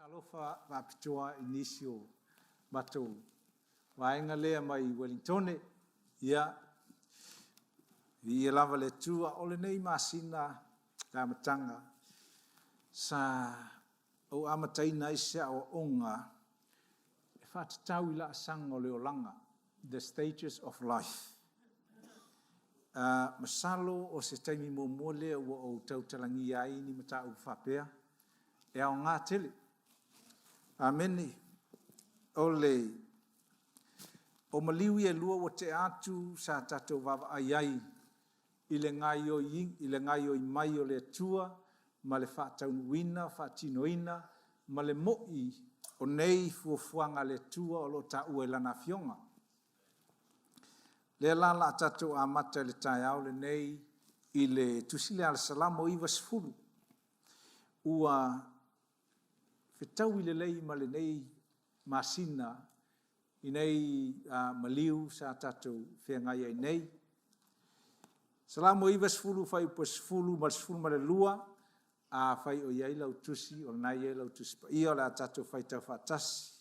Faatalofa faapitoa i nisi o matou vaega lea mai Uelintone. Ia, viia lava le Atua. O lenei masina le amataga sa ou amataina ai se aoaoga e faatatau i laasaga o le olaga, the stages of life. Masalo o se taimi muamua lea ua ou tautalagia ai ni mataupu faapea, e aoga tele. Amene. O le o maliu ia e lua ua tea atu sa tatou vaavaai ai i le gaoioi mai o le Atua ma le faataunuuina, faatinoina ma le moi o nei fuafuaga a le Atua o lo o taua i Lana Afioga. Lea la o le a tatou amata i le taeao lenei i le tusi lea a le Salamo 90. Ua fetaui lelei ma lenei masina i nei maliu sa tatou feagai ai nei. Salamo 90, fuaiupu e 10 ma le 12, afai o i ai lau tusi, o lena e i ai lau tusi paia, o le a tatou faitau faatasi.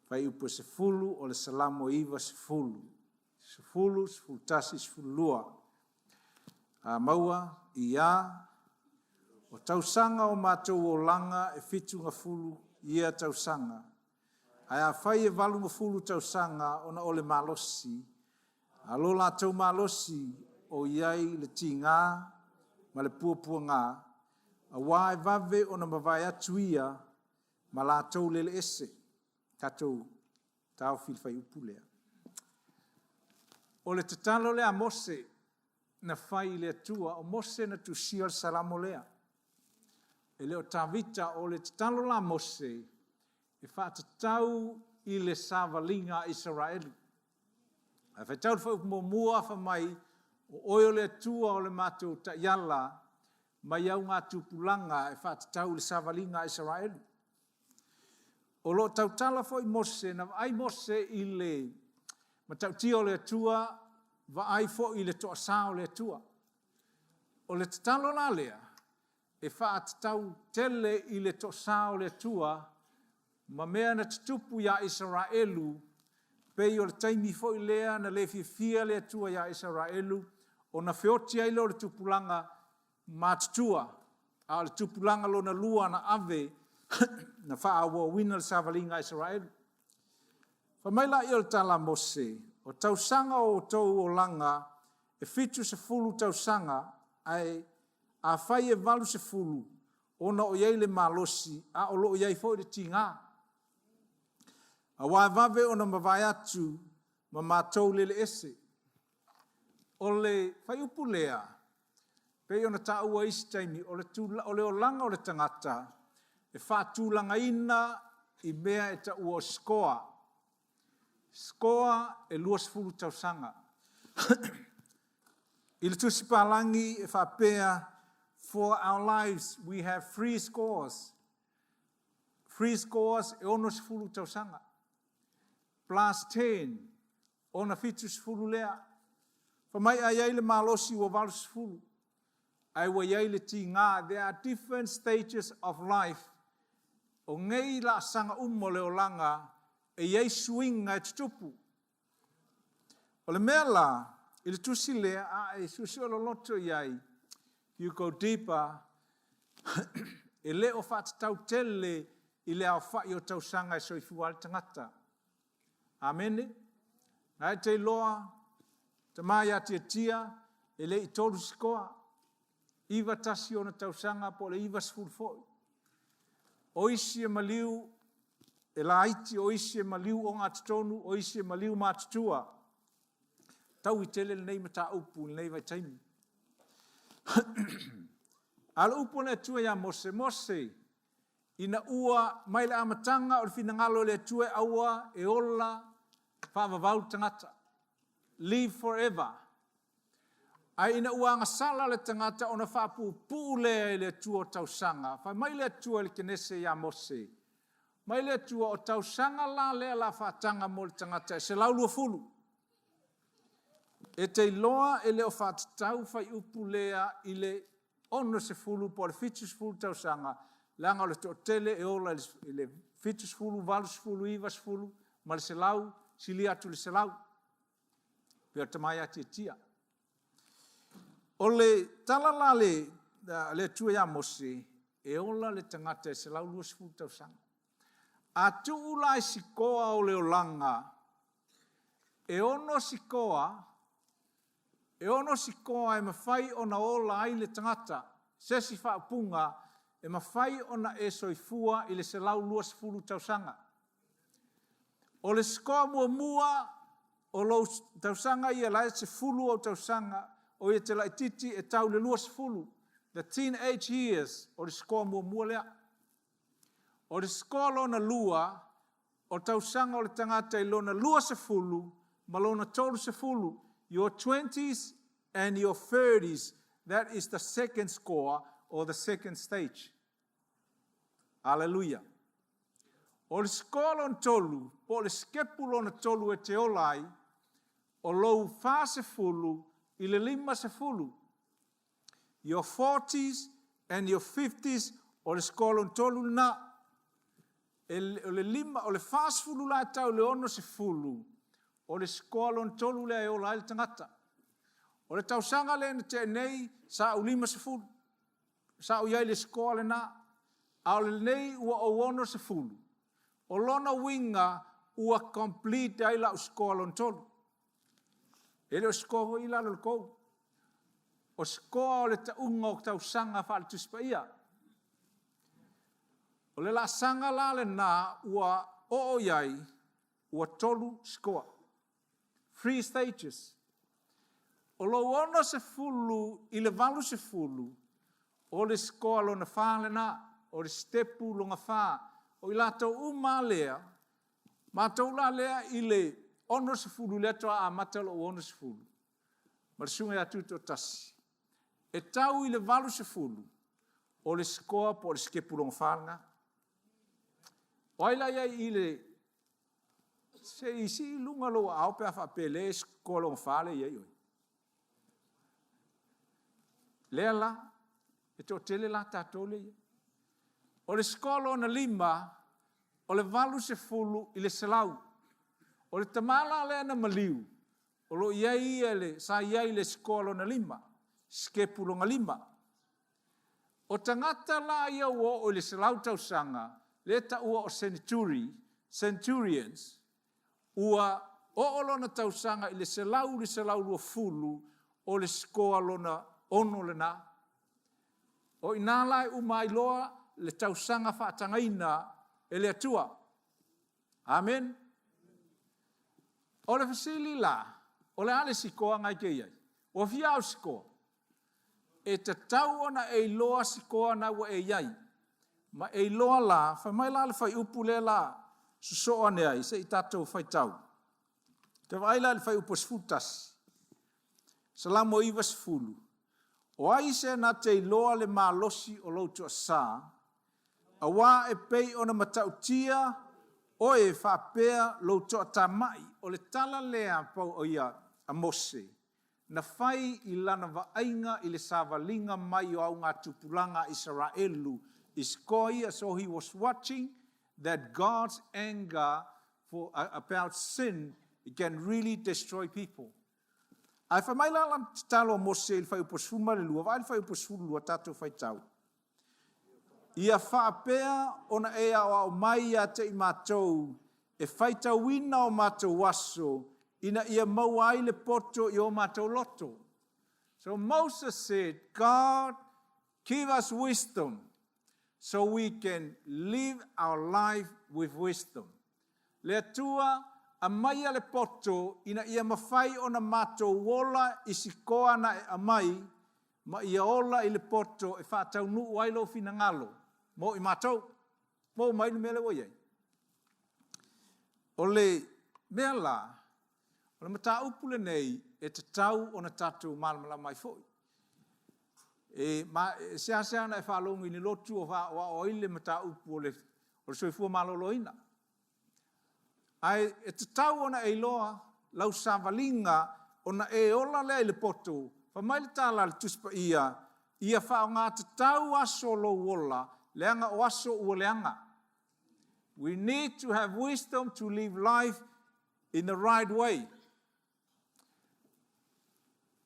Fuaiupu e 10 o le Salamo 90, 10, 11, 12. A maua, ia, o tausaga o matou olaga e 70 ia tausaga, ae afai e 80 tausaga ona o le malosi, a lo latou malosi o i ai le tiga ma le puapuaga, auā e vave ona mavae atu ia ma latou lele ese. Tatou taofi i le fuaiupu lea. O le tatalo lea a Mose na fai i le Atua. O Mose na tusia le Salamo lea. E le o Tavita. O le tatalo la a Mose, e faatatau i le savaliga a Isaraelu. Ae faitau le fuaiupu muamua fai mai, o oe o le Atua o le matou taiala mai augatupulaga e faatatau i le savaliga a Isaraelu. O lo o tautala foi Mose, na vaai Mose i le matautia o le Atua, vaai foi i le toasa o le Atua. O le tatalo la lea, e faatatau tele i le toasa o le Atua ma mea na tutupu ia Isaraelu, pei o le taimi foi lea na le fiafia le Atua ia Isaraelu, ona feoti ai lea o le tupulaga matutua, a o le tupulaga lona lua na ave na faaauauina le savaliga a Isaraelu. Fai mai laia o le tala a Mose, o tausaga o outou olaga e 70 tausaga, ae afai e 80, ona o i ai le malosi, a o lo o i ai foi le tiga. Aua e vave ona mavae atu ma matou lele ese. O le fuaiupu lea, pei ona taua i isi taimi, o le o le olaga o le tagata e faatulagaina i mea e taua o score. Score e 20 tausaga. I le tusi palagi e faapea, for our lives we have three scores. Three scores e 60 tausaga. Plus 10, ona 70 lea. Fai mai a i ai le malosi ua 80, ae ua i ai le tiga. There are different stages of life. O nei laasaga uma o le olaga, e i ai suiga e tutupu. O le mea la, i le tusi lea, a e suesue loloto i ai, you go deeper, e le o faatatau tele i le aofai o tausaga e soifua ai le tagata. Amene? Na e te iloa, tama ia Tiatia, e le i 3 sikoa, 91 ona tausaga po o le 90 foi. O isi e maliu e laiti, o isi e maliu ogatotonu, o isi e maliu matutua. Taui tele lenei mataupu i lenei vaitaimi. A o le upu a le Atua ia Mose, Mose, ina ua mai le amataga o le finagalo o le Atua aua e ola faavavau le tagata. Live forever. Ae ina ua agasala le tagata ona faapuupuu lea e le Atua o tausaga, fai mai le Atua i le Kenese ia Mose, mai le Atua o tausaga la lea la faataga mo le tagata e 120. E te iloa e le o faatatau fuaiupu lea i le 60 po o le 70 tausaga, leaga o le toatele e ola i le 70, 80, 90 ma le 100, silia atu i le 100. Pei o le tama ia Tiatia. O le tala la a le Atua ia Mose, e ola le tagata e 120 tausaga. A tuu la i sikoa o le olaga, e 6 sikoa, e 6 sikoa e mafai ona ola ai le tagata, se isi faaupuga, e mafai ona e soifua i le 120 tausaga. O le sikoa muamua o lou tausaga ia la e 10 ou tausaga, o ia te laititi e tau le 20, the teenage years, o le sikoa muamua lea. O le sikoa lona lua, o tausaga o le tagata i lona 20 ma lona 30, your 20s and your 30s, that is the second score or the second stage. Aleluia. O le sikoa lona tolu, po o le sikepu lona tolu e te ola ai, o lou 40 i le 50. Your 40s and your 50s, o le sikoa lona tolu lena. O le lima, o le 40 la e tau i le 60, o le sikoa lona tolu lea e ola ai le tagata. O le tausaga lea na tea nei, sa ou 50. Sa ou i ai i le sikoa lena. A o lenei ua ou 60. O lona uiga ua complete ai lau sikoa lona tolu. E le o sikoa foi i lalo o le kou. O sikoa o le tauga o tausaga faale-Tusi Paia. O le laasaga la lena ua oo i ai, ua tolu sikoa. Three stages. O lou 60 i le 80, o le sikoa lona fa lena, o le sitepu lona fa. O i latou uma lava lea, matou la lea i le 60 lea faatoa amata lou 60, ma le susuga ia Tutoatasi, e tau i le 80, o le sikoa po o le sitepu lona fa lena. O ai la i ai i le Se i sii i luga lou aao pe a faapea lea e sikoa lona fa lea e i ai oe. Lea la, e toatele la tatou lea e i ai. O le sikoa lona lima, o le 80 i le 100. O le tama la lea na maliu, o lo o i ai ia le, sa i ai i le sikoa lona lima, sikepu lona lima. O tagata la ia ua oo i le 100 tausaga, lea e taua o senituri, centurions, ua oo lona tausaga i le 100 i le 120, o le sikoa lona ono lena. O i ina la e uma ai loa le tausaga faatagaina e le Atua. Amen. O le fesili la, o le a le sikoa na e te i ai? Ua fia au sikoa? E tatau ona e iloa sikoa na ua e i ai. Ma e iloa la, fai mai la le fuaiupu lea la sosoo ane ai, se i tatou faitau. Te vaai la i le fuaiupu 11, Salamo 90, O ai se na te iloa le malosi o lou toasa, auā e pei ona matautia oe faapea lou toatamai. O le tala lea pau ia a Mose, na fai i lana vaaiga i le savaliga mai o augatupulaga a Isaraelu i sikoa ia, so he was watching that God's anger for, about sin can really destroy people. Ae fai mai la lana tatalo a Mose i le fuaiupu 12, vaai le fuaiupu 12 tatou faitau. Ia faapea ona e aoao mai ia te i matou e faitauina o matou aso ina ia maua ai le poto i o matou loto. So Moses said, God, give us wisdom so we can live our life with wisdom. Le Atua, aumaia le poto ina ia mafai ona matou ola i sikoa na e aumai ma ia ola i le poto e faataunuu ai lou finagalo mo i matou. Maua mai le mea lea ua i ai. O le mea la, o le mataupu lenei e tatau ona tatou malamalama ai foi. E, ma, e seasea ona e faalogo i ni lotu o aoao ai le mataupu o le, o le soifua maloloina. Ae e tatau ona e iloa lau savaliga ona e ola lea i le poto. Fai mai le tala a le Tusi Paia, ia faaaoga tatau aso o lou ola. leaga o aso ua leaga. We need to have wisdom to live life in the right way.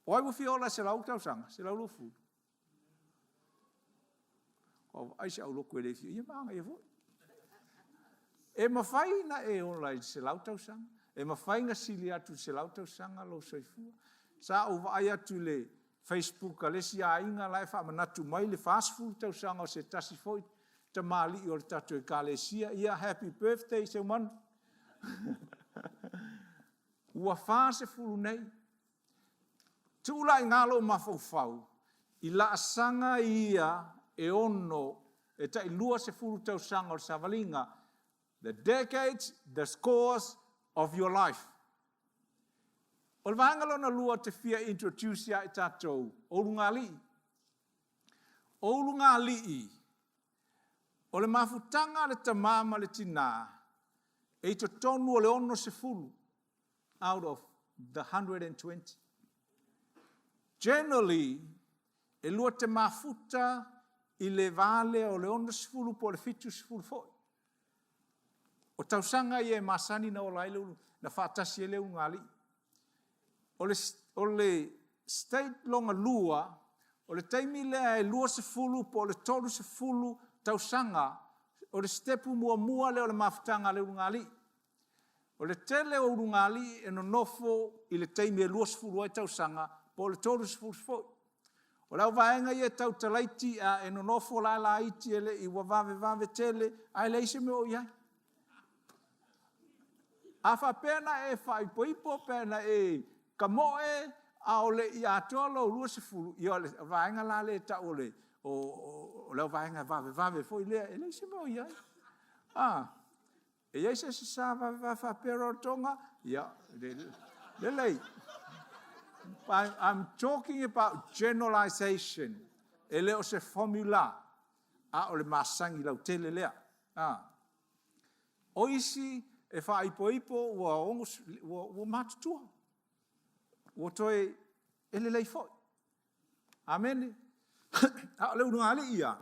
O ai ua fia ola 100 tausaga, 120? O ai se aulotu e le fia, ia maga ia foi. E mafai na e ola i 100 tausaga, e mafai na sili atu i 100 tausaga lou soifua. Sa ou vaai atu i le Facebook a le isi aiga la e faamanatu mai le 40 tausaga o se tasi foi tamalii o le tatou Ekalesia. Ia, happy birthday Seumanu. Ua 40 nei. Tuu la i ina lou mafaufau i laasaga ia e 6 e tai 20 tausaga o le savaliga. The decades, the scores of your life. O le vaega lona lua te fia introduce ia i tatou, o ulugalii. O ulugalii, o le mafutaga a le tamā ma le tinā, e i totonu o le 60 out of the 120. Generally, e lua te mafuta i le va lea o le 60 po o le 70 foi. O tausaga ia e masani na ola ai le ulu, na faatasi ai le ulugalii. O le state lona lua, o le taimi lea e 20 po o le 30 tausaga, o le stepu muamua lea o le mafutaga a le ulugalii. O le tele o ulugalii e nonofo i le taimi e 20 ai tausaga po o le 30 foi. O le auvaega ia e tautalaiti a e nonofo la laiti e le i ua vavevave tele, ae leai se mea o i ai. A faapea na e faaipoipo pe na e kamoe a o le i atoa lou 20, ia o le vaega la lea e tau o le, o le auvaega e vavevave foi lea, e leai se mea o i ai. E i ai se isi sa vavevave faapea Rarotonga? Ia, lelei. I'm talking about generalization. E le o se formula, a o le masani lautele lea. O isi e faaipoipo ua matutua. Ua toe e lelei foi. Amene. A o le ulugalii ia,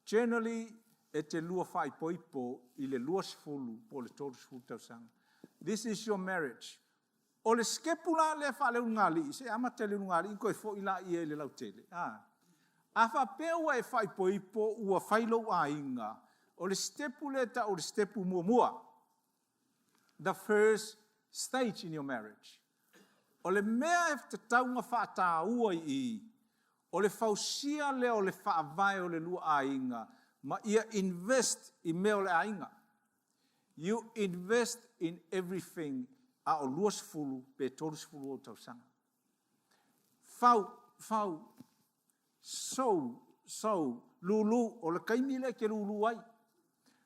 generally e te lua faaipoipo i le 20 po o le 30 tausaga. This is your marriage. O le sikepu la lea faale ulugalii, se amata le ulugalii toe foi la ia i le lautele. A faapea ua e faaipoipo ua fai lou aiga, o le sitepu lea tau o le sitepu muamua. The first stage in your marriage. O le mea e tatau ona faataua i i, o le fausia lea o le faavae o le lua aiga, ma ia invest i mea o le aiga. You invest in everything a o 20 pe 30 ou tausaga. Fau, fau, sou, sou, lulu, o le taimi lea e te lulu ai.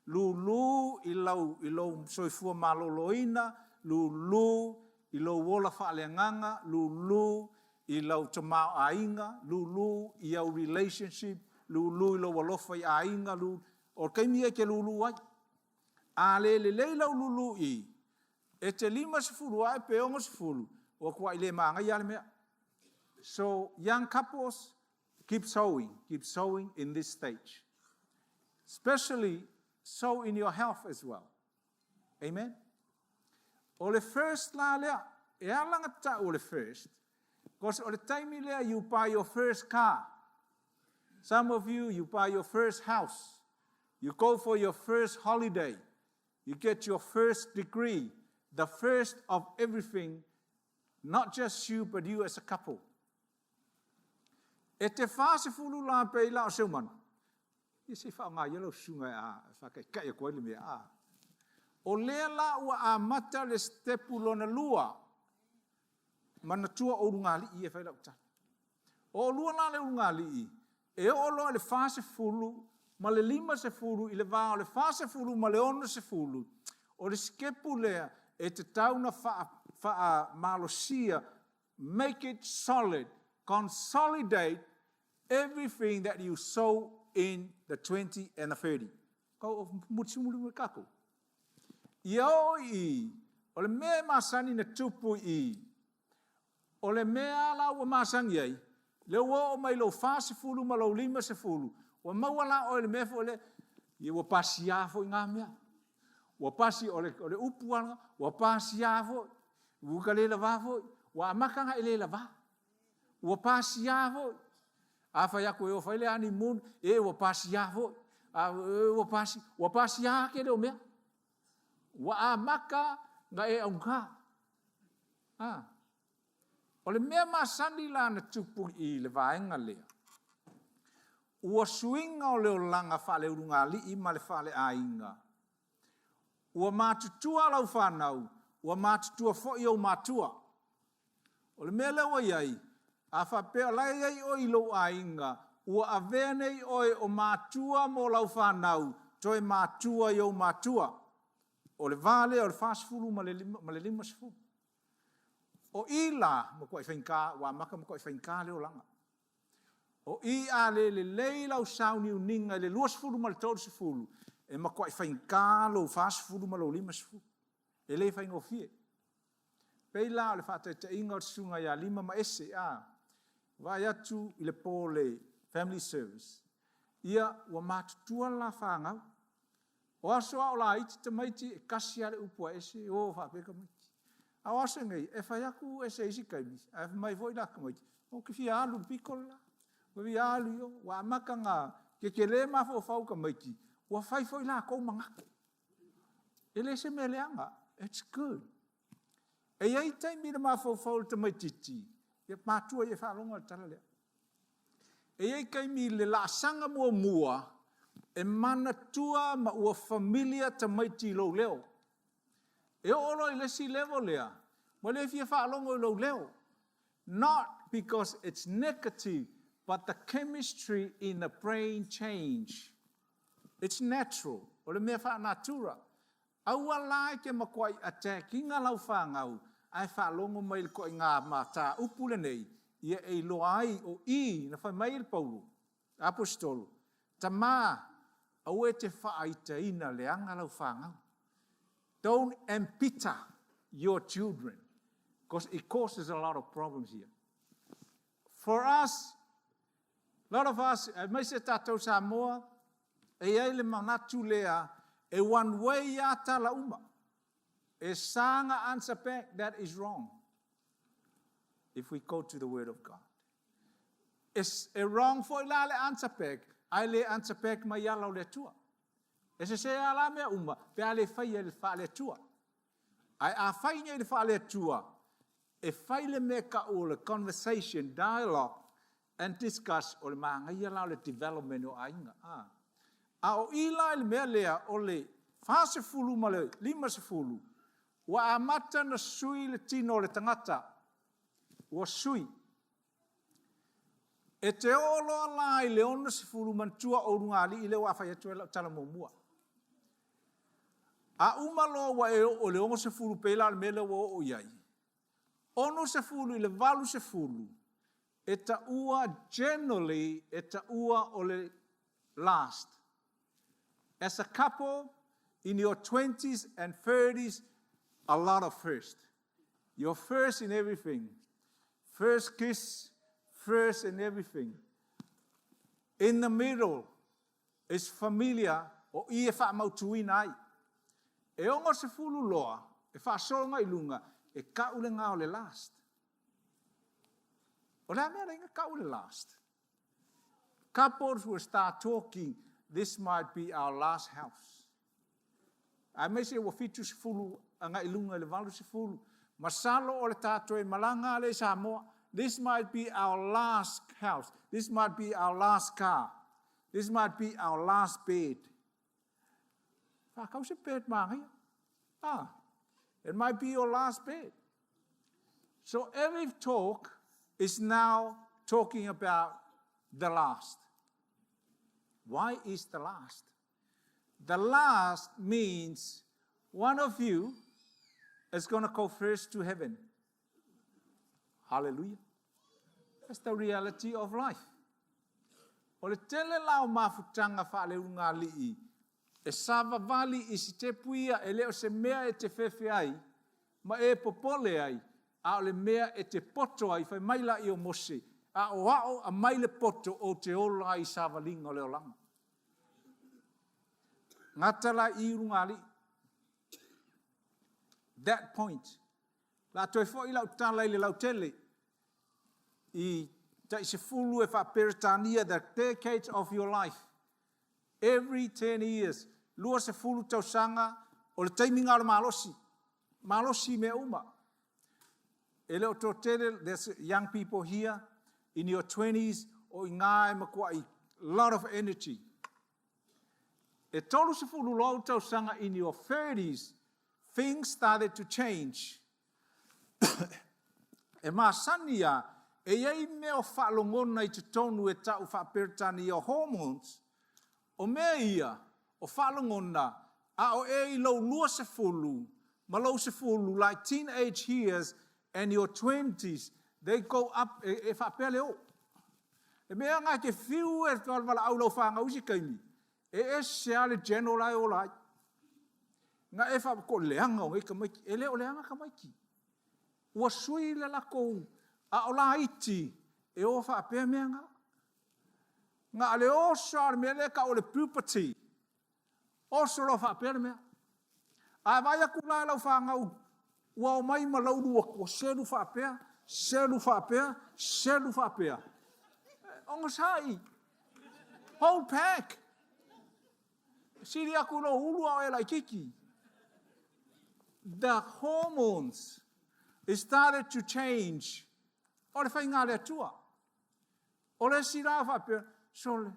Lulu i lou soifua maloloina, lulu i lou ola faaleagaga, lulu i lau tamaoaiga, lulu i au relationship, lulu i lou alofa i aiga, lulu. O le taimi e te lulu ai. A le lelei lau lulu i, e te 50 ae pe 60, ua tuai le magaia le mea. So, young couples, keep sowing in this stage. Especially, sow in your health as well. Amen? O le first la lea, e ala na tau o le first, because o le taimi lea you buy your first car. Some of you, you buy your first house. You go for your first holiday. You get your first degree. The first of everything, not just you, but you as a couple. E te 40 la pe i la o Seumanu. Ia se whaonga ia lau susuga a whakaikai a koe le mea. O lea la ua amata le stepu lona lua. Manatua o ulugalii e whai lau tala. O lua la le ulugalii, e oo loa le 40 ma le 50 i le vā o le 40 ma le 60, o le sikepu lea e te tau na whaamalosia, make it solid, consolidate everything that you sow in the 20 and the 30. Kau o mutisumuli mo kako. Ia o i, o le mea e masani na tupu i, o le mea la ua masani ai, le ua o mai lou 40 ma lou 50, Ua maua la oe i le mea foi lea, ia ua pasia foi na mea. Ua pasi, o le, o le upu lava, ua pasia foi, ua ka le lava foi, ua amata ona e le lava. Ua pasia foi. A fai atu e o e fai le honeymoon, e ua pasia foi. A, e, ua pasi, ua pasia tele o mea. Ua amata na e augā. Ah. O le mea masani la na tupu i le vaega lea, ua suiga o le olaga faaleulugalii ma le faaleaiga. Ua matutua lau fanau, ua matutua foi ou matua. O le mea lea ua i ai, a faapea o la e i ai oe i lou aiga, ua avea nei oe o matua mo lau fanau, toe matua i ou matua. O le va lea o le 40 ma le 50. O i la, matuai faigata, ua amata matuai faigata le olaga. O i a le lelei lau sauniuniga i le 20 ma le 30, e matuai faigata lou 40 ma lou 50. E le faigofie. Pei la o le faataitaiga o le susuga ia Lima ma Ese, a vaai atu i le po o le family service, ia ua matutua le la fanau. O aso a o laiti tamaiti, e tasi lava le upu a Ese, e o faapea tamaiti. A o aso nei, e fai atu Ese i isi taimi, ae fai mai foi la tamaiti, ou te fia alu i le pito le la. Ou fia alu i o. Ua amata ona tetele mafaufau o tamaiti, ua fai foi latou manatu. E le se mea leaga, it's good. E i ai taimi i le mafaufau o le tamaitiiti, ia matua ia e faalogo i le tala lea. E i ai taimi i le laasaga muamua e manatua ma ua familiar tamaiti i lou leo. E oo loa i le isi level lea, ua le fia faalogo i lou leo. Not because it's negative, but the chemistry in the brain change. It's natural. O le mea faa-natura. Aua la e te matuai attack ina lau fanau ae faalogo mai i le ituaiga mataupu lenei, ia e iloa ai o i na fai mai ai le Paulo, Aposetolo, Tama, aua e te faaitaina leaga lau fanau. Don't embitter your children, because it causes a lot of problems here. For us, lot of us, aemaise tatou Samoa, e i ai le manatu lea, e one way lava tala uma. E sa na answer back, that is wrong. If we go to the word of God. E, e wrong foi la le answer back, ae le answer back mai ala o le Atua. E sese lava la mea uma, pe a le faia i le faale-Atua. Ae a fai nei i le faale-Atua, e fai le mea tau o le conversation, dialogue and discuss, o le manaia la o le development o aiga. A, a o i la i le mea lea o le 40 ma le 50, ua amata ona sui le tino o le tagata. Ua sui. E te oo loa la i le 60 manatua o ulugalii lea ua fai atu ai lau tala muamua. A uma loa ua e oo i le 60 pei la o le mea lea ua oo i ai, 60 i le 80, e taua generally, e taua o le last. As a couple in your 20s and 30s, a lot of first. You're first in everything. First kiss, first in everything. In the middle is familiar, o i e faamautuina ai. E 60 loa, e faasolo i luga, e kau le ngā o le last. O le a mea la kau le last. Couples will start talking, this might be our last house. Aemaise ua 70 agai i luga i le 80. Masalo o le tatou e malaga le i Samoa. This might be our last house. This might be our last car. This might be our last bed. Whakau se bed māngaia. Ah, it might be your last bed. So every talk is now talking about the last. Why is the last? The last means one of you is going to go first to heaven. Hallelujah. That's the reality of life. O le tele la o mafutaga faaleulugalii, e savavali i sitepu ia e le o se mea e te fefe ai, ma e popole ai, a o le mea e te poto ai, fai mai la i o Mose, Aoao aumai le poto ou te ola ai i savaliga o le olaga. Gata la i i ulugalii. That point. La toe foi lau tala i le lautele i tai 10 e faaperetania, the decades of your life. Every 10 years, 20 tausaga, o le taimi o le malosi. Malosi mea uma. E le o toatele, there's young people here in your 20s, o i ngā e makuai, lot of energy. E 30 loa tausaga in your 30s, things started to change. E masani ia, e iai mea o faalogona i totonu e tau faaperetania o hormones, o mea ia, o faalogona, a o e i lou 20, ma lou 10, like teenage years and your 20s, they go up, e faapea le o. E mea ngā ke fiu e wala au lau whanga usi kaimi, e ese a le general ai o lai. Nga e wha ko leanga o ngai kamaiki, e le o leanga kamaiki. Ua sui le lako a o la iti, e o whaapea mea ngā. Nga le oso a le mea le ka o le puberty. Oso lo whaapea le mea. A vai aku la lau whangau, ua o mai ma laulu ua selu whaapea, selu whaapea, selu whaapea. Onga sai. Whole pack. Siri aku lo ulu au e lai kiki. The hormones started to change. O le whainga le atua. O le sira whaapea, sole,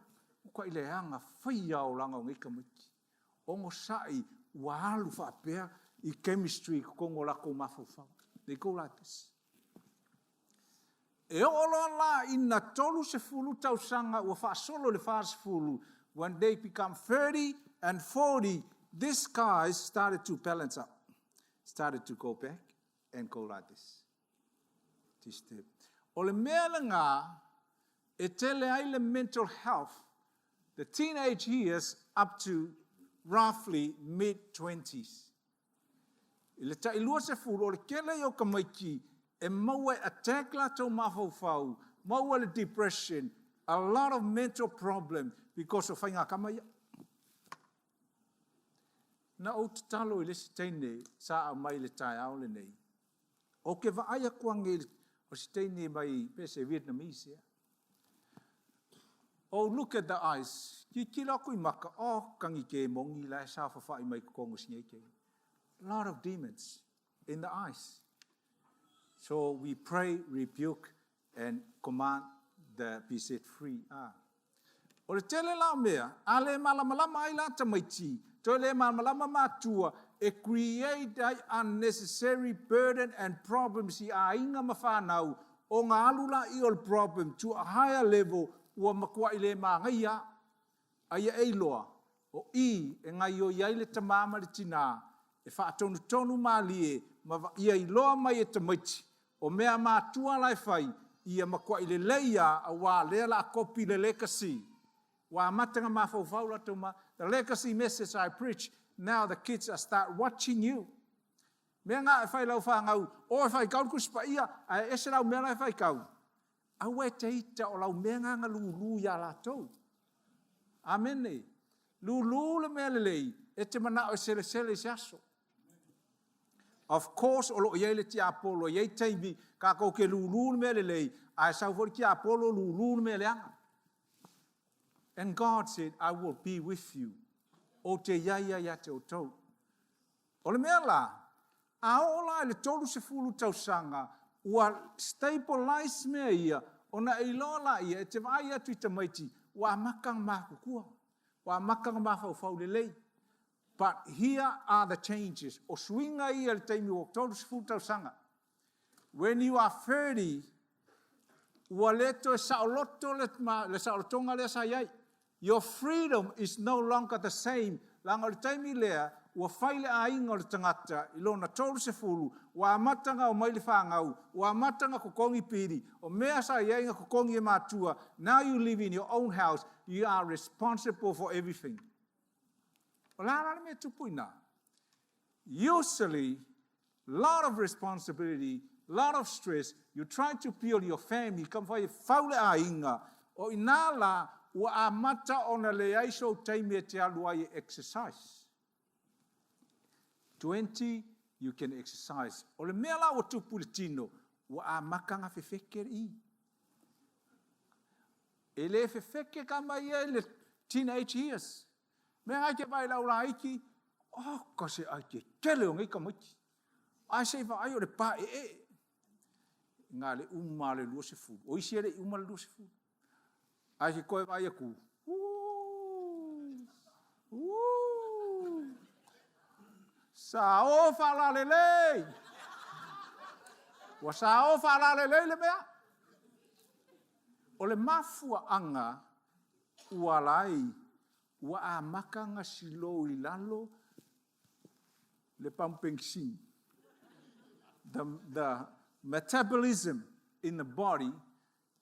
uka i leanga, whaia o langa o ngai kamaiki. Ongo sai, ua alu whaapea i chemistry kongo lako mafaufau. They go like this. E o loa la ina 30 tausaga ua faasolo le 40, when they become 30 and 40, these guys started to balance up. Started to go back and go like this. This step. O le mea le ngā, e tele ai le mental health, the teenage years up to roughly mid-20s. I le tai 20, o le kele i o kamaiki, e maua e attack latou mafaufau, maua le depression, a lot of mental problem because o whainga kama ia. Na ou tatalo i le si teine sa a mai le tai ao le nei. O ke vaai aku ange o si teine mai pese Vietnamese ia. Oh, look at the eyes. Ki kila aku i maka, oh, kangi ke mongi la sa whawhai mai kongo singe ke. A lot of demons in the eyes. So we pray, rebuke, and command the be set free. Ah. O le tele la mea, a le malamalama ai la tamaiti, to le malamalama matua, e create ai unnecessary burden and problems i a inga mawhanau, o ngā alu la i o le problem to a higher level, ua makua i le maangaia, aia e iloa, o i e ngai o iai le tamama le tina, e whaatonu tonu malie, ma ia iloa mai e tamaiti, o mea matua lai whai, ia makua i le leia, a wā lea la kopi le legacy. Wā matanga mafaufau la tuma, the legacy message I preach, now the kids are start watching you. Mea ngā e whai lau whangau, o e whai kau kusipa ia, a e ese lau mea lai whai kau. Aua e te ita o lau mea ngā lulu ia lātou. Amen ne. Lulu le mea lelei, e te mana o sele sele i se aso. Of course, o lo iai le ti Apollo, iai taimi, ka kou ke lulu le mea lelei, a e sau fori ki Apollo lulu le mea leanga. And God said, I will be with you. O te ia ia te o tau. O le mea la, a o la le 30 tausaga, ua stabilize mea ia, ona e iloa la ia, e te vaai atu i tamaiti, ua amaka ngā makukua, ua amaka ngā mafaufau lelei. But here are the changes. O suinga ia le taimi o 30 tausaga. When you are 30, ua le toe saoloto le saolotonga lea sa iai. Your freedom is no longer the same. Langa o le taimi lea, ua fai le ainga o le tangata i lona 30, ua amatanga o mai le whangau, ua amatanga kokongi piri, o mea sa iai nga kokongi e matua. Now you live in your own house, you are responsible for everything. O la la le mea tupu ina. Usually, lot of responsibility, Lot of stress, you try to build your family, taumafai e fau le aiga, o i ina la ua amata ona leai sou taimi e te alu ai e exercise. 20, you can exercise. O le mea la ua tupu i le tino, ua amata ona fefeke i. E le fefeke tama ia i le teenage years. Mea na e te vaai i le aulaiti, oka se ai tetele o nei tamaiti. Ae se i vaai o le paeee. Na le uma le 20. O isi e le i uma le 20. Ae se toe vaai atu, uu, uu, sao faalalelei. Ua sao faalalelei le mea. O le mafuaaga ua ala ai ua amata ona slow i lalo le pamu penisini. The metabolism in the body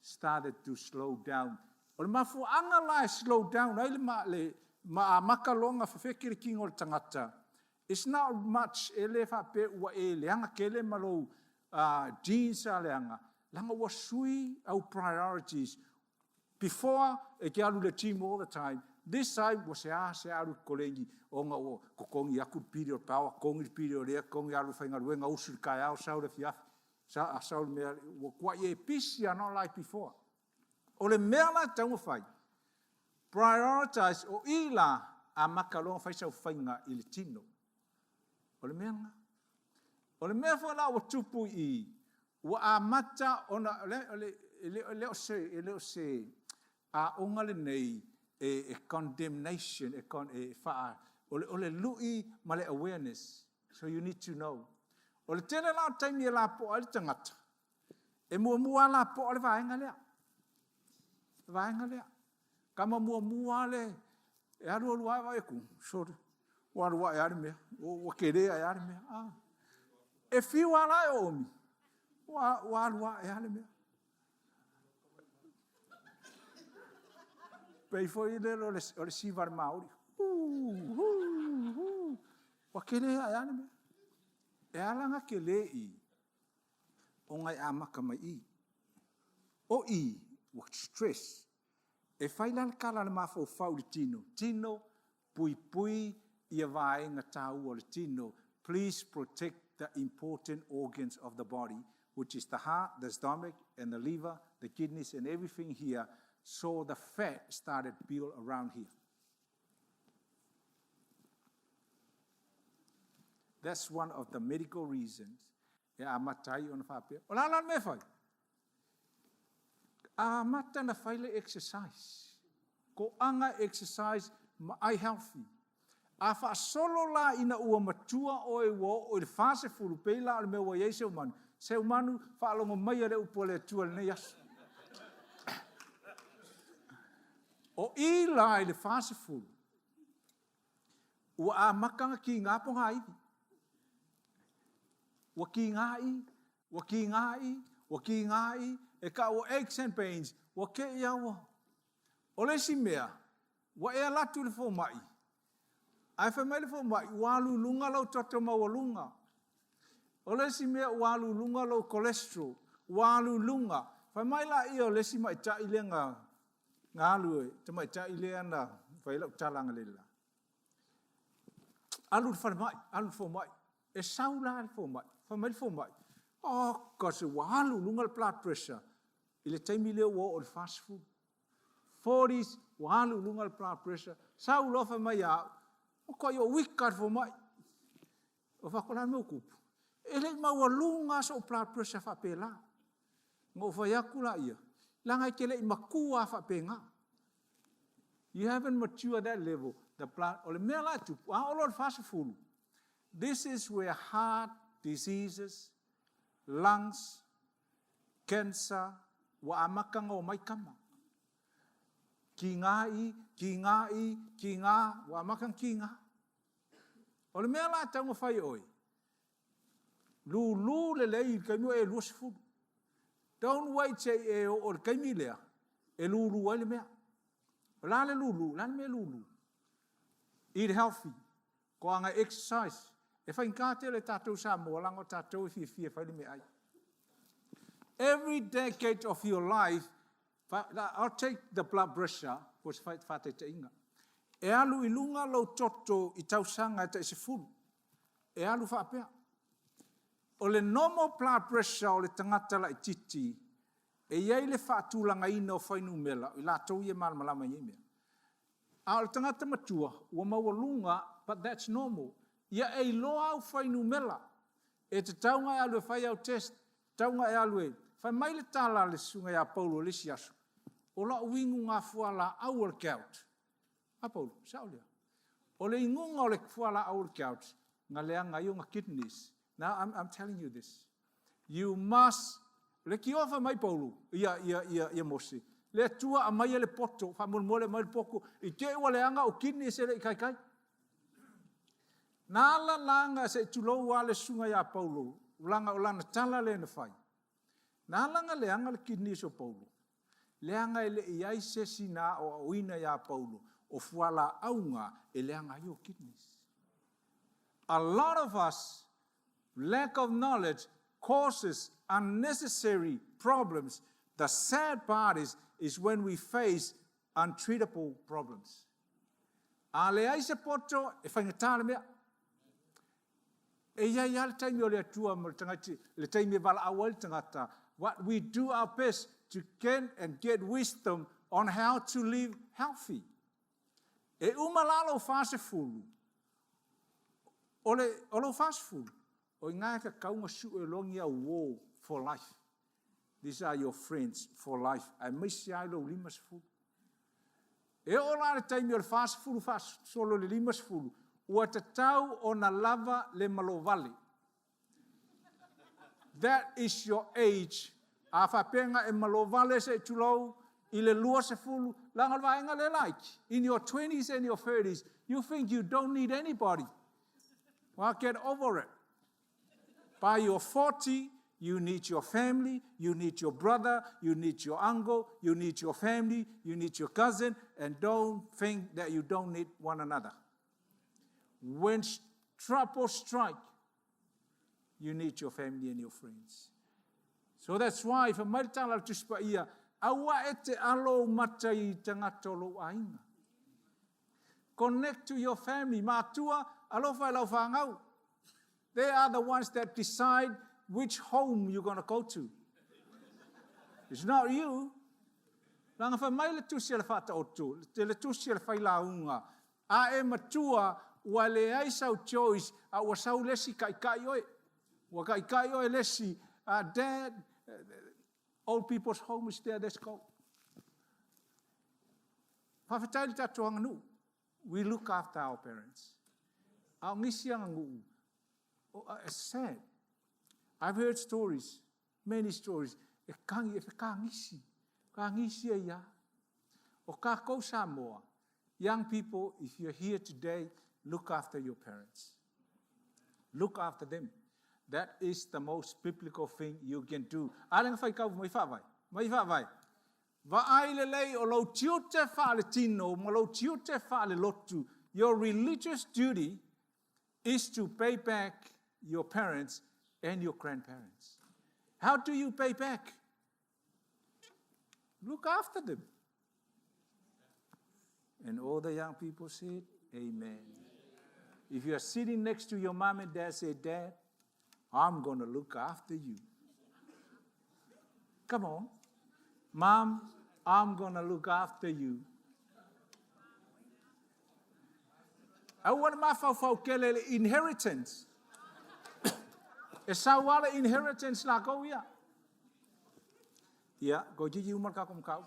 started to slow down. O le mafuaaga la e slow down ai le ma amata loa ona fefeke le tino o le tagata, it's not much e le faapea ua e leaga tele ma lou genes a leaga, leaga ua sui au priorities. Before, e te alu i le gym all the time. This time, ua seasea alu i le koleni ona ua totogi atu le pili o le power, totogi le pili o lea, totogi alu i le faigaluega, usu i le taeao, sau i le afiafi, sau le mea, ua tuai e pisi lava, not like before. O le mea la e tatau ona fai, prioritize, o i la, amata loa ona fai sau faiga i le tino. O le mea lena. O le mea foi la ua tupu i i, ua amata ona, e le o se aoga lenei e condemnation, e faa, o le lui ma le awareness. So you need to know. O le tele la o taimi e lapoa ai le tagata, e muamua lava lapoa le vaega lea. Le vaega lea. Tama muamua le, e alu alu lava vaai atu, sorry, ua alu ae lava le mea, ua tele ae lava le mea. Ah. E fiu lava la e oomi, ua alu ae lava le mea. Pei foi lele o le siva a le mauli. Ua tele ae lava le mea. E ala ona tele i, ona e amata mai i. O i, ua stress. E fai la le tala a le mafaufau i le tino. Tino, puipui ia vaega taua o le tino. Please protect the important organs of the body, which is the heart, the stomach, and the liver, the kidneys, and everything here. So the fat started build around here. That's one of the medical reasons e amata ai ona faapea. O le a la le mea e fai? Amata na fai le exercise. Toaga exercise ma ai healthy. A faasolo la ina ua matua oe ua oo i le 40, pei la o le mea ua i ai Seumanu. Seumanu, faalogo maia le upu a le Atua i lenei aso. O i la i le 40, ua amata ona kiga pogaiwi. Ua kiga i, ua kiga i, ua kiga i, e tau o aches and pains, ua te i a ua. O le isi mea, ua e alu atu i le fomai, ae fai mai le fomai, ua alu i luga lou toto maualuga. O le isi mea, ua alu i luga lou cholesterol, ua alu i luga. Fai mai laia o le isi ma'ita'i lea na alu e tamaitai lea na fai ai lau tala analeila. Alu i le falemai, alu i le fomai. E sau la le fomai, fai mai le fomai, oka se ua alu i luga le blood pressure i le taimi lea ua oo i le 40. 40s, ua alu i luga le blood pressure. Sau loa fai mai ia au, matuai ou ika i le fomai. O fai atu, o le a le mea ua tupu? E le i maualuga sou blood pressure faapela. Na ou fai atu laia, leaga e te le i matua lava faapena. You haven't matured that level. The blood, o le mea la e tupu, a oo loa i le 40, this is where heart diseases, lungs, cancer, ua amata ona omai tama. Kiga i, kiga i, kiga, ua amata ona kiga. O le mea la e tatau ona fai e oe, lulu lelei i le taimi o e 20. Don't wait se i e oo i le taimi lea e lulu ai le mea. O le a le lulu? O le a le mea e lulu? Eat healthy. Toaga exercise. E faigata tele tatou Samoa, leaga o tatou e fiafia e fai le meaai. Every decade of your life, I'll take the blood pressure for se faataitaiga. E alu i luga lou toto i tausaga e tai 10. E alu faapea. O le normal blood pressure o le tagata laititi, e i ai le faatulagaina o fuainumera, o i latou ia e malamalama i nei mea. A o le tagata matua, ua maualuga, but that's normal. Ia e iloa au fuainumera. E tatau ona e alu e fai au test, tatau ona e alu e. Fai mai le tala a le susuga ia Paulo i le isi aso, o lau inuga fualaau o le gout. A Paulo, sao lea. O le inuga o le fualaau o le gout, na leaga ai ona kidneys. Now, I'm telling you this. You must, le tiofa mai Paulo, ia, ia, ia, ia Mose, le Atua aumaia le poto, faamolemole aumai le poto, i te i ua leaga ou kidneys e le i kaikai. Na ala la se i tulou lava le susuga ia Paulo, leaga o lana tala lea na fai. Na ala na leaga le kidneys o Paulo, leaga e le i ai se isi na aoaoina ia Paulo, o fualaauga e leaga ai o kidneys. A lot of us, lack of knowledge causes unnecessary problems. The sad part is when we face untreatable problems. A leai se poto e faigata le mea. E i ai lava le taimi o le Atua ma le tagata, le taimi e valaau ai le tagata. What we do our best to get and get wisdom on how to live healthy. E uma la lou 40, o lou 40, o i ina e tatau ona sue loa ni au uo for life. These are your friends for life. Aemaise ai lou 50. E oo la le taimi o le 40 faasolo le 50, ua tatau ona lava le malovale. That is your age. A faapea e malovale se i tulou i le 20, leaga o le vaega le laiti. In your 20s and your 30s, you think you don't need anybody. Well, get over it. By your 40, you need your family, you need your brother, you need your uncle, you need your family, you need your cousin, and don't think that you don't need one another. When trouble strike, you need your family and your friends. So that's why, fai mai le tala le Tusi Paia, aua e te alo mata i tagata o lou aiga. Connect to your family. Matua, alofa i lau fanau. They are the ones that decide which home you're going to go to. It's not you. Leaga fai mai le tusi a le Faataoto, le tusi a le Failauga, a e matua, ua leai sau choice, a ua sau le isi kaikai oe. Ua kaikai oe le isi, "Dad, old people's home is there, let's go." Faafetai le tatou aganuu. We look after our parents. A o nisi aganuu, oh, it's sad. I've heard stories, many stories, e kagi, e fekagisi, kagisi e ia. O kākou Samoa, young people, if you're here today, look after your parents. Look after them. That is the most biblical thing you can do. A lenga fai kau mai whaawai. Mai whaawai. Vaai lelei o lou tiute faaletino ma lou tiute faalelotu. Your religious duty is to pay back your parents and your grandparents. How do you pay back? Look after them. And all the young people said, "Amen." If you are sitting next to your mom and dad, say, "Dad, I'm going to look after you." Come on. "Mom, I'm going to look after you." Aua le mafaufau tele le inheritance. E sau lava le inheritance lakou ia. Ia, toeitiiti uma le tatou mataupu.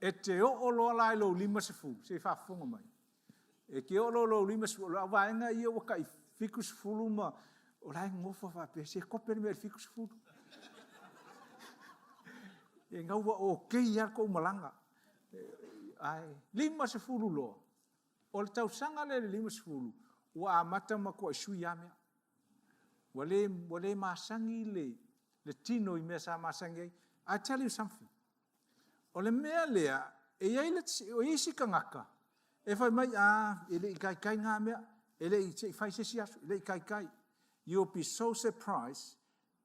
E te oo loa la i lou 50, se i faafofoga mai. E te oo loa i lou 50, o lau vaega ia ua tai 70 ma, o la e nonofo faapea, se kope le mea i le 70. E gau ua okay lava le tou malaga. Ae 50 loa, o le tausaga lea i le 50, ua amata matuai sui lava mea. Ua le masani le tino i mea sa masani ai. I tell you something. O le mea lea, e i ai le, o isi tagata, e fai mai, a, e le i kaikai ngā mea, e le i se i fai se isi aso, e le i kaikai. You'll be so surprised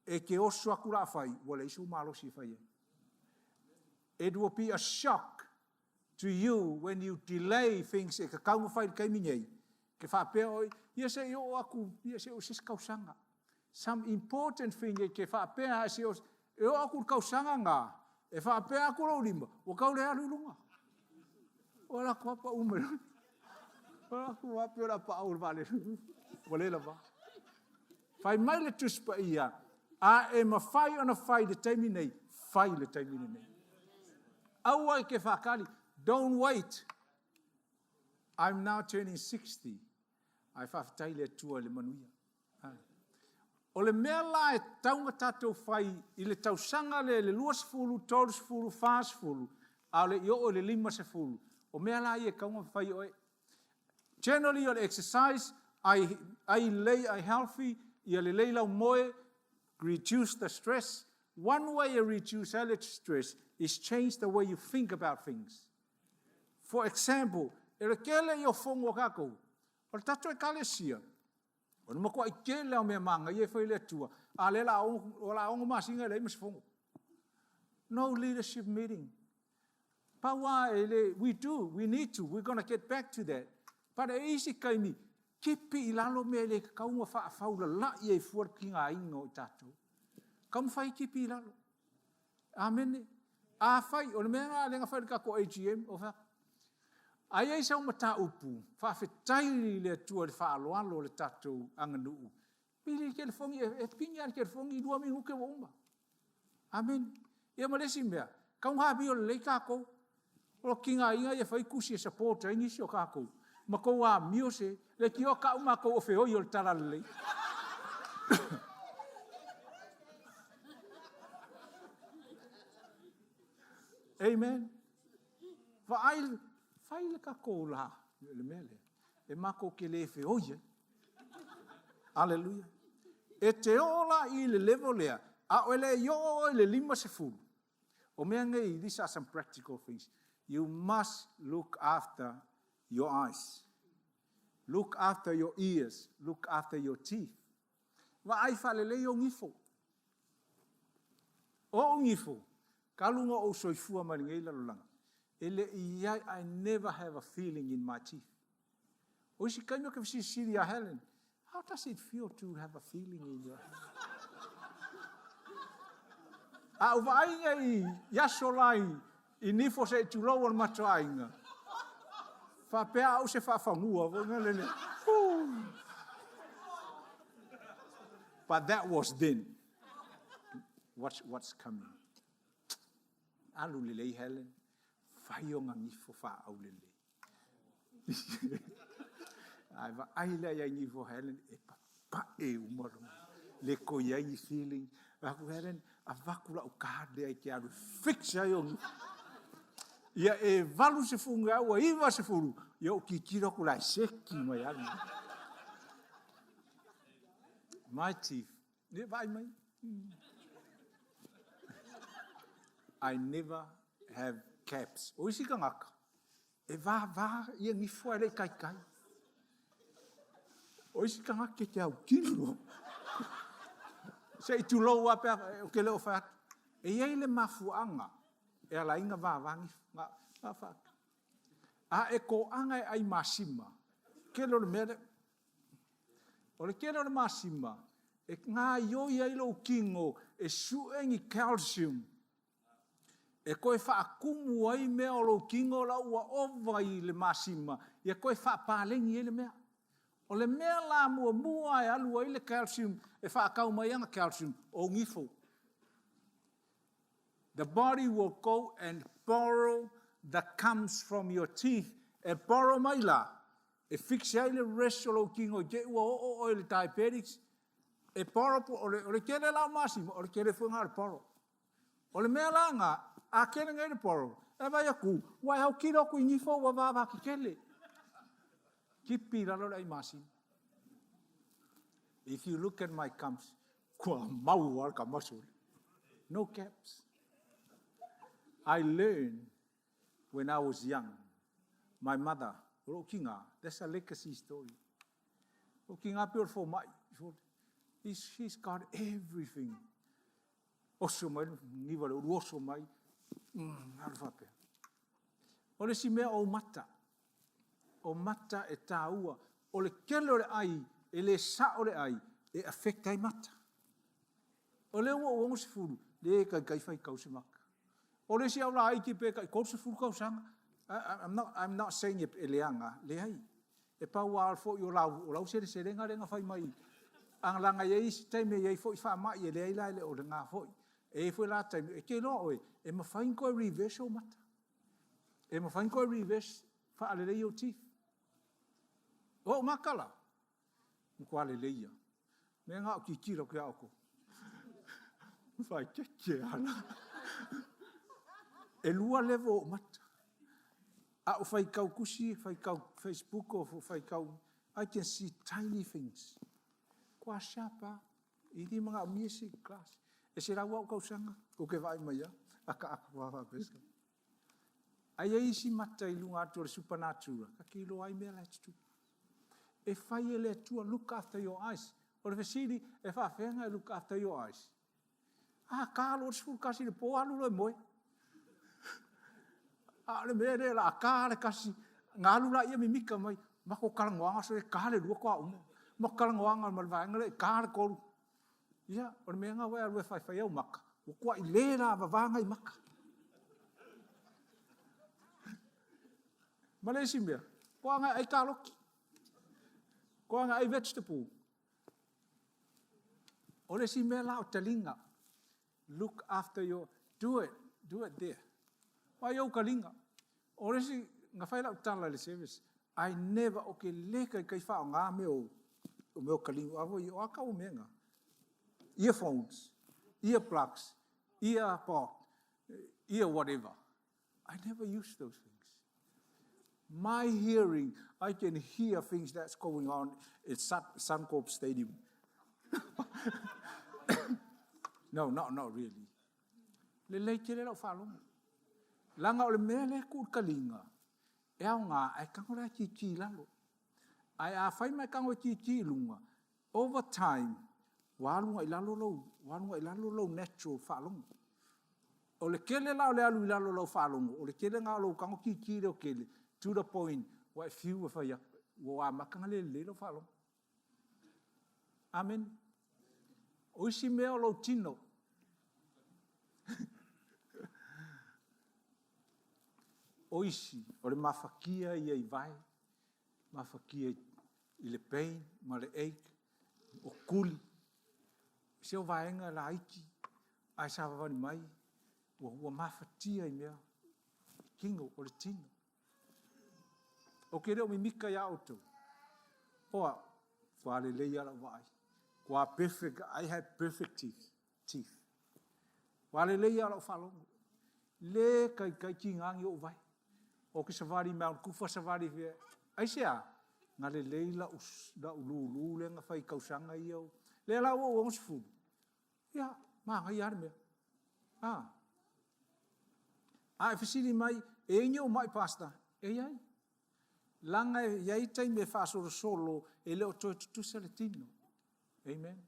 e te oso atu la fai, ua leai sou malosi e fai ai. It will be a shock to you when you delay things e tatau ona fai i le taimi nei, ke faapea oi, ia se i oo atu, ia se i oo se isi tausaga. Some important thing e te faapea se o, e oo atu i le tausaga na, e faapea atu lou lima, ua tau le alu i luga. Ua alu atu lava pau mai lalo. Ua alu atu lava pei o le a paau e le vaalele. Ua le lava. Fai mai le Tusi Paia, a e mafai ona fai i le taimi nei, fai i le taimi lenei. Aua e te faatali. Don't wait. I'm now turning 60. Ae faafetai i le Atua i le manuia. O le mea la e tatau ona tatou fai i le tausaga lea i le 20, 30, 40, a o le i oo i le 50, o mea la ia e tatau ona fai e oe. Generally o le exercise, ai, ai lelei, ai healthy, ia lelei lau moe, reduce the stress. One way to reduce ai le stress is change the way you think about things. For example, e le tele ia o fono a tatou, o le tatou Ekalesia, o le matuai tele lava o mea manaia e fai e le Atua, a o lea o le a 6 masina e leai ma se fono. No leadership meeting. Pau lava e le, we do, we need to, we're gonna get back to that. But e isi taimi, tipi i lalo mea e le tatau ona faafaulalai ai fua le tigaina o i tatou. Taumafai e tipi i lalo. Amene. Afai, o le mea lena lea na fai i le tatou AGM, o fea? A i ai sau mataupu, faafetai i le Atua i le faaaloalo o le tatou aganuu, pili i le telefoni, e pigi lava i le telefoni i 2 minute ua uma. Amene. Ia ma le isi mea, tatau ona amio lelei tatou. O tigaina ia fai tusi e support ai nisi o tatou. Matou amio se, leitioa tau matou o feoi o le talalelei. Amen. Vaai, fai le tatou la, le mea lea, e matou te le feoi ai. Aleluia. E te oo la i le level lea, a o e le i oo oe i le 50, o mea nei, these are some practical things. You must look after your eyes. Look after your ears. Look after your teeth. Vaai faalelei ou nifo. O ou nifo, talu ona ou soifua mai lenei lalolagi, e le i i ai, I never have a feeling in my teeth. O isi taimi ou te fesilisili ia Helen, how does it feel to have a feeling in your A ou vaai nei i aso la i nifo se i tulou o le matou aiga, faapea au se faafanua foi na lele. But that was then. Watch what's coming. Alu lelei Helen, fai ona nifo faaaulelei. Ae vaai lea iai nifo Helen e papae uma lona. Le toe i ai ni feeling. Fai atu Helen, avatu lau card lea e te alu e fix ai ou nifo. Ia e 80 ia ua 90, ia ou tilotilo atu la e seki mai lava. My teeth. Ia vaai mai. I never have caps. O isi tagata, E vāvā ia nifo ae le i kaikai. O isi tagata e te autilo. Se i tulou lava pe a, ou te le o fai atu. E i ai le mafuaaga e ala ai ona vāvā nifo. Na, na fa. A e toaga e ai masima, tele o le mea lea. O le tele o le masima, e gaioi ai lou tino e sue ni calcium E toe faatumu ai mea o lou tino la ua ova i le masima, ia toe faapaleni ai le mea. O le mea la muamua e alu ai le calcium, e faatau mai ana calcium, o gifo. The body will go and borrow the comes from your teeth. E borrow mai la, e fix ai le rest o lou tino i te i ua oo oe i le diabetics, e borrow, o le tele la o masima, o le tele foi lena o le borrow. O le mea la lena, a kele nei le borrow, e vaai atu, ua e autilo atu i nifo ua vava kekele. Tipi i lalo le ai masima. If you look at my gums, kua mau lava le kamasu. No gaps. I learned when I was young, my mother, o lou tiga, that's a legacy story. O lou tiga pei o le fomai. He's got everything. Oso mai le niva le ulu oso mai, alu faapea. O le isi mea o mata. O mata e tāua. O le kele o le ai, e le sao le ai, e affect ai mata. O lea ua ou 60, le kaikai faitau se maka. O le isi au laiti pe tai 30 tausaga, I'm not saying e leaga, leai. E pau lava foi o lau seleselega lea na fai mai. Laga e i ai isi taimi e i ai foi faamai e leai la e le o lena foi. E i ai foi la taimi, e te iloa oe, e mafai ona toe reverse ou mata. E mafai ona toe reverse faalelei ou teeth. O ou mata la, matua lelei lava. Mea na o tilotilo atu ia outou. Faaeteete lava. E 2 level o ou mata. A ou faitau tusi, faitau Facebook, o faitau, I can see tiny things. Kua sharp lava. I li manaomia se glass. E se lau au tausaga, ou ke vaai mai a, aka aka faapea. Ai ai isi mata i lunga atu o le supernatural, ka te iloa ai mea la e tutupu. E fai e le Atua, look after your eyes. O le fesili, e faafeaga e look after your eyes. A, ka alu o le 11 i le po, alu loa e moe. A o le mea lea, la a ka le kasi, nga alu la ia mimika mai, mako talanoaga so e ka le 2 toa uma. Mako talanoaga ma le vaega lea, e ka le 3. Ia, o le mea nga ua e alu e faifai au maka, ua tuai le la vavanga i maka. Ma le isi mea, koa ngai ai kaloki, koa ngai ai vegetable. O le isi mea la o talinga, look after your, do it, do it there. Mai ou kalinga. O le isi, nga fai lau tala i le service, I never, o ke le kai kai whao ngā mea o, o mea o kalinga, a voi, o a kau mea ngā. Earphones, earplugs, earpod, ear whatever. I never use those things. My hearing, I can hear things that's going on at Suncorp Stadium. No, not really. Lelei tele lau whaalogo. Langa o le mea lea ku kalinga, e ao ngā, ai kango la ki ki lalo. Ai a whai mai kango ki ki lunga, over time, wā lunga i lalo lou, wā lunga i lalo lou natural whaalogo. O le kele la o le alu i lalo lau whaalogo, o le kele ngā lou kango ki ki leo kele, to the point, wa e whiu e whai aku, wa makanga le le lau whaalogo. Amen. O isi mea o lou tino. O isi, o le mafakia ia i vai, mafakia i le pain, ma le ache, o kuli. Se o vaenga la aiki, ai sa vavani mai, ua mafatia i mea, kingo, o le tino. O ke leo mimika ia outou. Oa, kua lelei ala vaai. Kua perfect, I have perfect teeth. Kua lelei ala o whalongo. Le kai kai ki ngangi o vai. O ke safari mea, kufa safari fia. Ai se a, ngā lelei la ulu le ngā whai kausanga ia o. Le la o o sefulu. Ia, maa ngai are mea. Ah. A e fesili mai, e ingi o mai pasta. E iai. Langa e iai taimi e whaasolosolo e leo toe tutusa le tino. Amen.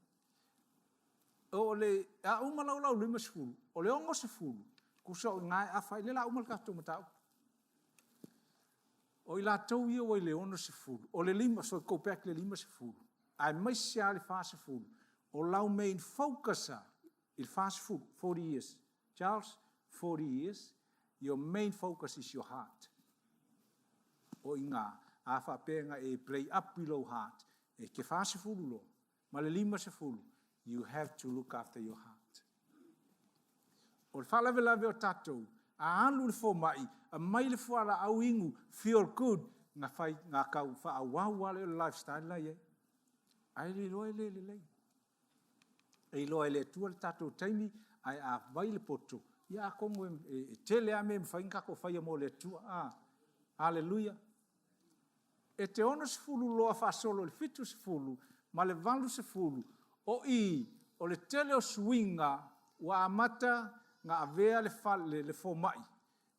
O le, a uma lau lau 50, o le 60, kusa o ngai a whai, le la uma le kato matau. O i la tau ia o i le 60, o le 5, so go back le 50, ai mai se a le 40, o lau main focusa i le 40, 40 years. Charles, 40 years, your main focus is your heart. O i ngā, a whapenga e play up below heart, e ke 40 lo, ma le 50, you have to look after your heart. O le whalavelave o tātou, a alu le fōmai, a mai le fuala au ingu, feel good, ngā whai, ngā kau whaawau ale o le lifestyle la iai. Ai le loa e le lelei. E iloa e le Atua le tātou taimi, ai a vai le poto, ia a kongo e tele a me mwhai ngako whai a mō le Atua. Ah, hallelujah. E te 60 loa whaasolo, le 70, ma le 80, o i, o le tele o suinga, ua amata ngā avea le fale, le fōmai.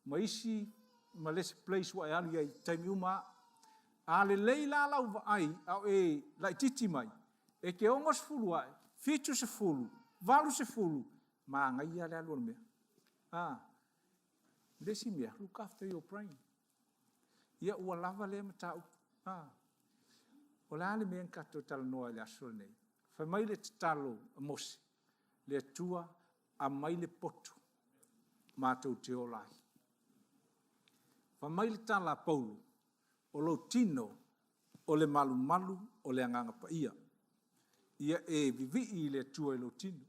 Ma isi, ma lese place ua e alu iai taimi uma. A le lei la lau vaai, au e laititi mai, e ke 60 ai, 70, 80, manaia le alu o le mea. Ah, le isi mea, look after your brain. Ia ua lava lea mataupu. Ah, o le a le mea na tatou talanoa i le aso lenei? Fai mai le tatalo a Mose, le Atua aumai le poto matou te ola ai. Fai mai le tala a Paulo, o lou tino o le malumalu o le Agaga Paia. Ia e vivii i le Atua i lou tino.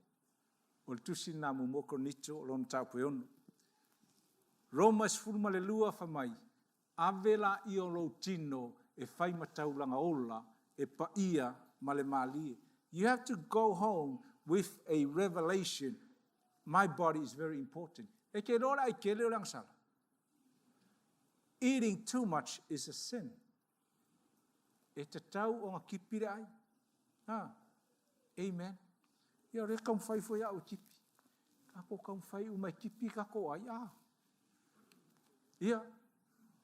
O le tusi lena 1 Korinito lona mataupu e 6. Roma 12 fai mai, ave laia o lou tino e fai ma taulaga ola e paia ma le malie. You have to go home with a revelation. My body is very important. E te iloa le ai tele o le agasala. Eating too much is a sin. E tatau ona tipi le ai. Ah. Amen. Ia o lea taumafai foi au e tipi. Tatou taumafai uma e tipi tatou ai. Ah. Ia,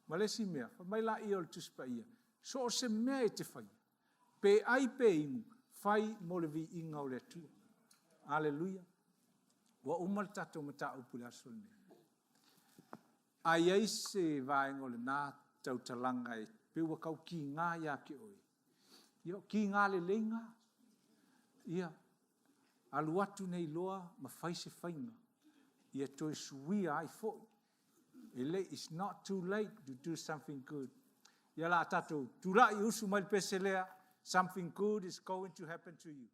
ma le isi mea, fai mai laia o le Tusi Paia, so o se mea e te faia, pe ai pe inu, fai mo le viiga o le Atua. Aleluia. Ua uma le tatou mataupu i le aso lenei. A i ai se vaega o lena tautalaga e pei ua tau kiga ia te oe, ia o kiga lelei na. Ia, alu atu nei loa ma fai se faiga, ia toe suia ai foi. E le, it's not too late to do something good. Ia la tatou tulai usu mai le pese lea, something good is going to happen to you.